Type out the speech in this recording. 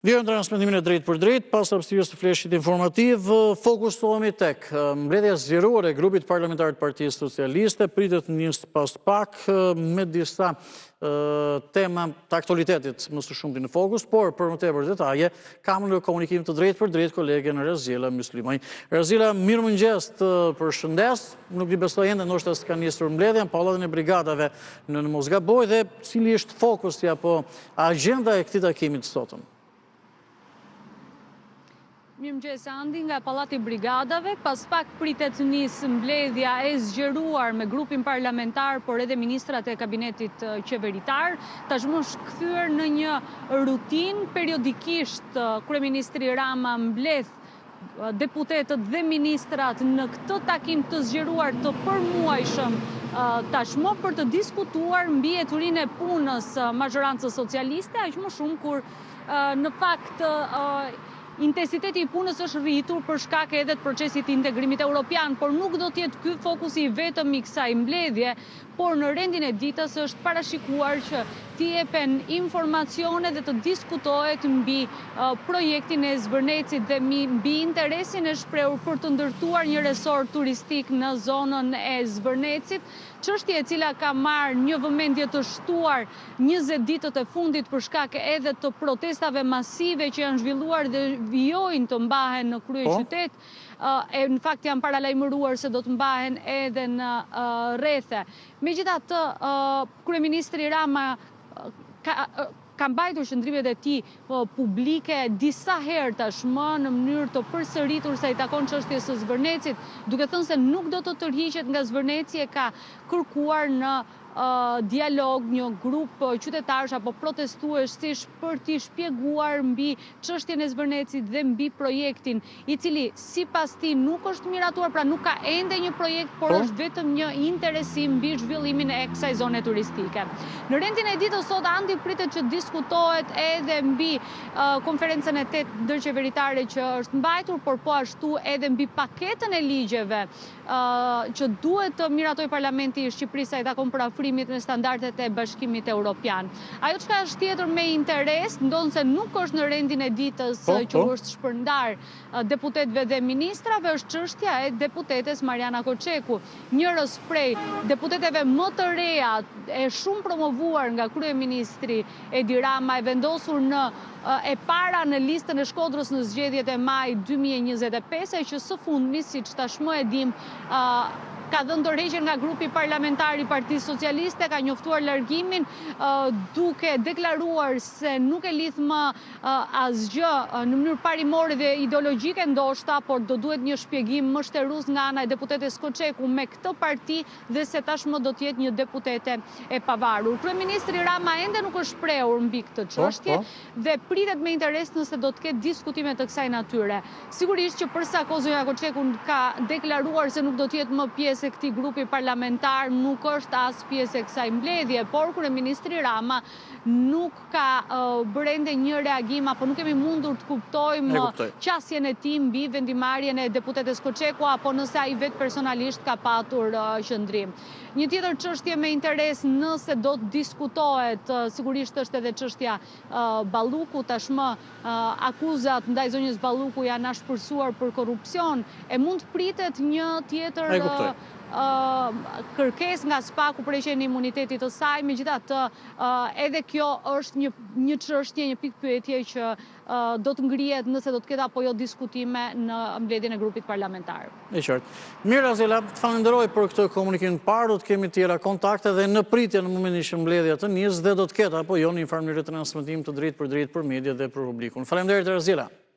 Vijojmë transmetimin e drejtpërdrejtë, pas hapësirës së fleshit informativ, fokusohemi tek mbledhja e zgjeruar e grupit parlamentar të Partisë Socialiste, pritet të nisë pas pak me disa tema të aktualitetit më së shumti në fokus, por për më tepër detaje, kam në komunikim të drejtpërdrejtë kolegen Raziela Myslimaj. Raziela, mirëmëngjes të përshëndes, nuk di besoj ende ndoshta s'ka nisur mbledhja në Pallatin e Brigadave në në mos gaboj dhe cili është fokusi apo Agjenda e këtij takimi të sotëm. Mirëmëngjes Andi nga Pallati i Brigadave, pas pak pritet të nisë mbledhja e zgjeruar me grupin parlamentar, por edhe ministrat e kabinetit qeveritar. Tashmë është kthyer në një rutinë, periodikisht kryeministri Rama mbledh deputetët dhe ministrat në këtë takim të zgjeruar të përmuajshëm tashmë për të diskutuar mbi ecurinë e punës mazhorancës socialiste, aq më shumë kur në fakt intensiteti i punës është rritur për shkak edhe të procesit të integrimit europian, por nuk do të jetë ky fokusi i vetëm i kësaj mbledhje, por në rendin e ditës është parashikuar që të jepen informacione dhe të diskutohet mbi projektin e Zvërnecit dhe mbi interesin e shprehur për të ndërtuar një resort turistik në zonën e Zvërnecit, çështje e cila ka marrë një vëmendje të shtuar 20 ditët e fundit për shkak edhe të protestave masive që janë zhvilluar dhe vijojnë të mbahen në kryeqytet. E në fakt janë paralajmëruar se do të mbahen edhe në rrethe. Megjithatë, kryeministri Rama ka ka mbajtur qëndrimet e tij publike disa herë tashmë në mënyrë të përsëritur sa i takon çështjes së Zvërnecit, duke thënë se nuk do të tërhiqet nga Zvërneci e ka kërkuar në dialog një grup qytetarësh apo protestuesish për t'i shpjeguar mbi çështjen e Zvërnecit dhe mbi projektin, i cili sipas tij nuk është miratuar, pra nuk ka ende një projekt, por po. është vetëm një interesim mbi zhvillimin e kësaj zone turistike. Në rendin e ditës sot Andi pritet që diskutohet edhe mbi konferencën e 8 ndërqeveritare që është mbajtur, por po ashtu edhe mbi paketën e ligjeve që duhet të miratojë Parlamenti i Shqipërisë sa i takon përafrimit me standardet e Bashkimit Europian. Ajo çka është tjetër me interes, ndonëse nuk është në rendin e ditës po, që po. u është shpërndarë deputetëve dhe ministrave, është çështja e deputetes Marjana Koçeku, njërës prej deputeteve më të reja e shumë promovuar nga kryeministri Edi Rama e vendosur në e para në listën e Shkodrës në zgjedhjet e majit 2025 e që së fundmi, siç tashmë e dimë, ka dhënë dorëheqjen nga grupi parlamentar i Partisë Socialiste, ka njoftuar largimin duke deklaruar se nuk e lidh më asgjë në mënyrë parimore dhe ideologjike ndoshta, por do duhet një shpjegim më shterues nga ana e deputetes Koçeku me këtë parti dhe se tashmë do të jetë një deputete e pavarur. Kryeministri Rama ende nuk është shprehur mbi këtë po, çështje po. dhe pritet me interes nëse do të ketë diskutime të kësaj natyre. Sigurisht që për sa kohë zonja Koçeku ka deklaruar se nuk do të jetë më pjesë e këtij grupi parlamentar, nuk është as pjesë e kësaj mbledhje, por kryeministri Rama nuk ka bërë ende një reagim apo nuk kemi mundur të kuptojmë qasjen e tij mbi vendimmarrjen e deputetes Koçeku apo nëse ai vetë personalisht ka patur qëndrim. Një tjetër çështje me interes nëse do të diskutohet, sigurisht është edhe çështja Balluku, tashmë akuzat ndaj zonjës Balluku janë ashpërsuar për korrupsion, e mund të pritet një tjetër kërkesë nga SPAK-u për heqjen e imunitetit të saj, megjithatë edhe kjo është një një çështje, një pikëpyetje që do të ngrihet nëse do të ketë apo jo diskutime në mbledhjen e grupit parlamentar. E qartë. Mirë Raziela, të falenderoj për këtë komunikim të parë, do të kemi tjera kontakte dhe në pritje në momentin që mbledhja të nisë dhe do të ketë apo jo në një farë mënyre transmetim të drejtpërdrejtë për mediat dhe për publikun. Faleminderit Raziela.